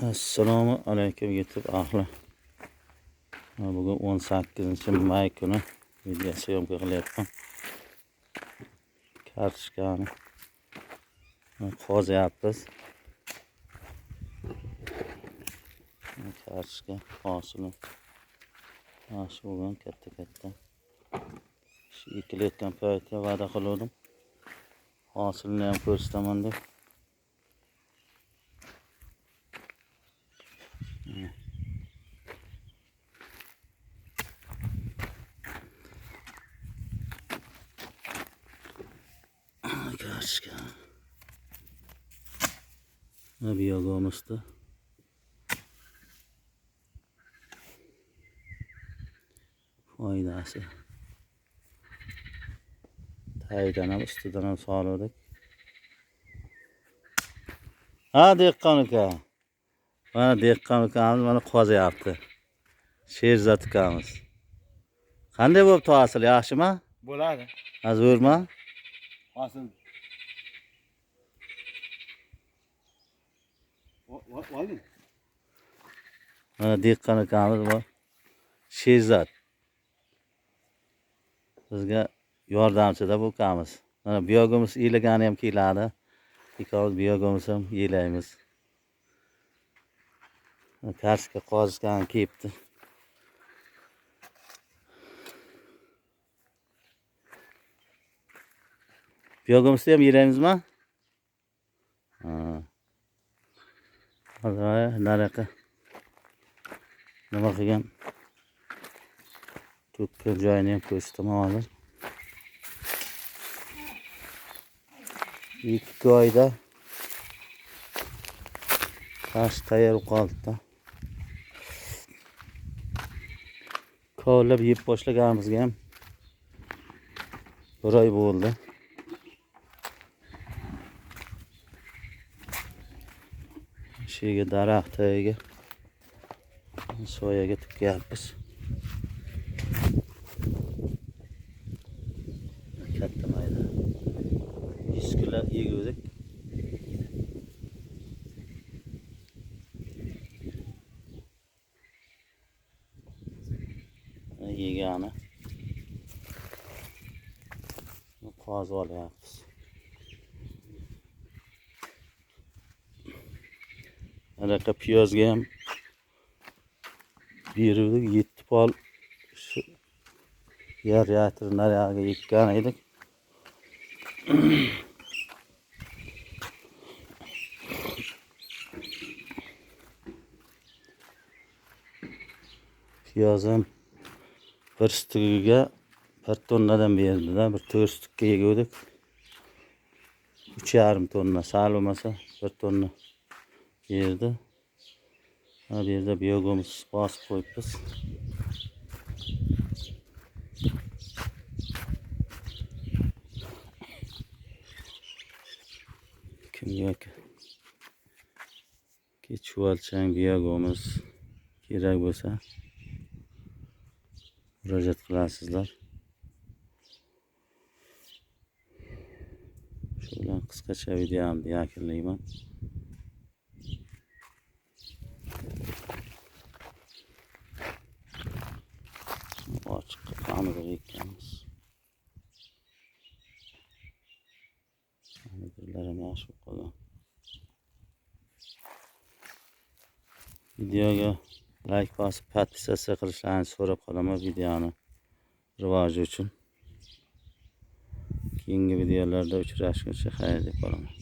Assalomu alaykum YouTube ahli. Bugun 18 may kuni video syomka qilyapman. Kartoshkani qozyapmiz. Kartoshka hosili yaxshi bo'lgan, katta-katta. Shu ekilayotgan paytda va'da qilgandim. Hosilini ham ko'rsataman deb. Kartoshka. Biyog'imizda foydasi. Tagidan ham ustidan ham soldik. Ha, dehqon aka. Mana dehqon ukamiz mana qozyapti. Sherzod ukamiz. Qanday bo'libdi hosil, yaxshimi? Bo'ladi. Ha, zo'rmi? Hosil. Olding. Mana dehqon ukamiz bu. Sherzod. Bizga yordamchida bu ukamiz. Mana biyog'imiz iylagani ham keladi. Ikkovimiz biyog'imiz ham yelaymiz. Kartoshka qozishgan kelibdi. Biyog'imizni ham yelaymizmi? Ha. Hozir nariyoqqa nima qilgan? To'kkan joyini ham ko'rsataman hozir. 2 oyda tash tayyor qoldi. Kovlab yeb boshlaganimizga ham 1 oy bo'ldi. Shu yerga daraxt tagiga soyaga tikyapmiz. Katta mayda 100 kilo yeguvdik. Yegani qozib olyapmiz. Anaqa piyozga ham beruvdik, 7 pol shu yer yatır nariyog'iga ekkan edik. Piyoz ham bir stugiga 1 tonnadan berdi-da, bir 4 stukka yeguvdik. 3,5 tonna, sal bo'lmasa 1 tonna berdi. Ha, bu yerda biyog'imiz bosib qo'yibmiz. Kimga chuvalchang biyog'imiz kerak bo'lsa murojaat qilasizlar. Shu bilan qisqacha videomni yakunlayman. Ochiq pomidor ekkanmiz. Pomidorlar ham yaxshi bo'lib qolgan. Videoga like bosib, podpisatsiya qilishlarini so'rab qolaman videoni rivoji uchun. Keyingi videolarda uchrashguncha xayr deb qolaman.